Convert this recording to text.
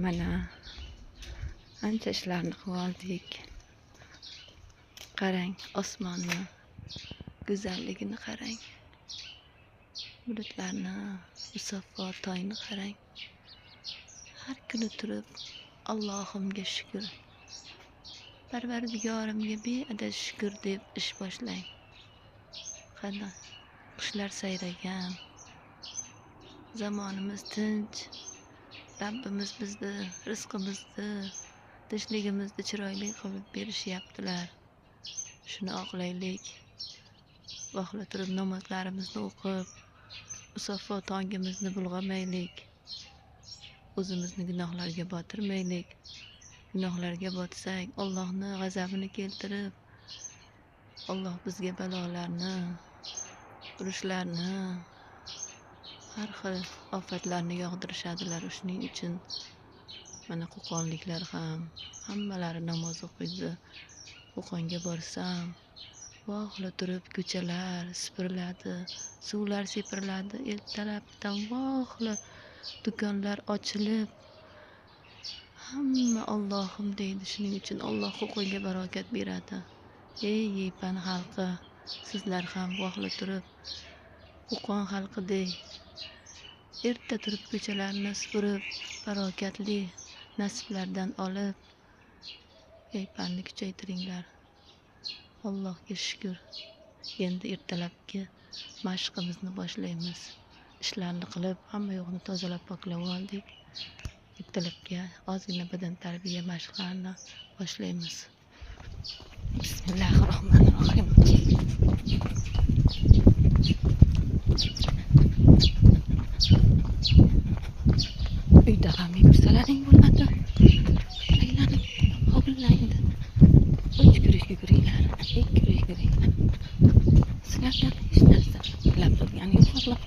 Mana ancha ishlarni qilib oldik. Qarang, osmonni go'zalligini qarang. Bulutlarni, musaffo tongni qarang. Har kuni turib Allohimga shukr, Parvardigorimga beadad shukr deb ish boshlang. Qani qushlar sayragan, zamonimiz tinch, Rabbimiz bizni rizqimizni, tinchligimizni chiroyli qilib berishyaptilar. Shuni oqlaylik. Vaqtli turib namozlarimizni o'qib, musaffo tongimizni bulg'amaylik. O'zimizni gunohlarga botirmaylik. Gunohlarga botsak, Allohning g'azabini keltirib, Alloh bizga balolarni, urushlarni, har xil ofatlarni yog'dirishadilar. Shuning uchun mana qo'qonliklar ham hammalari namoz o'qiydi. Qo'qonga borsam, vohla turib ko'chalar supuriladi, suvlar sepiriladi. Ertalabdan vohla do'konlar ochilib, hamma Allohim deydi. Shuning uchun Alloh Qo'qonga barokat beradi. Ey Yepan xalqi, sizlar ham vohla turib Qo'qon xalqidek erta turib ko'chalarni supurib, barokatli nasiblardan olib, Yepanni kuchaytiringlar. Allohga shukr. Endi ertalabki mashqimizni boshlaymiz. Ishlarni qilib, hamma yo'qni tozalab poklab oldik. Ertalabki ozgina badan tarbiya mashqlarini boshlaymiz. Bismillahirrohmanirrohim. Uyda ham yugursalaring bo'ladi. Aylanib hovlilarni 3 yugurish yuguringlar, 2 yugurish yuguringlar. Sizlardan hech narsa talab qilgani yo'q Alloh.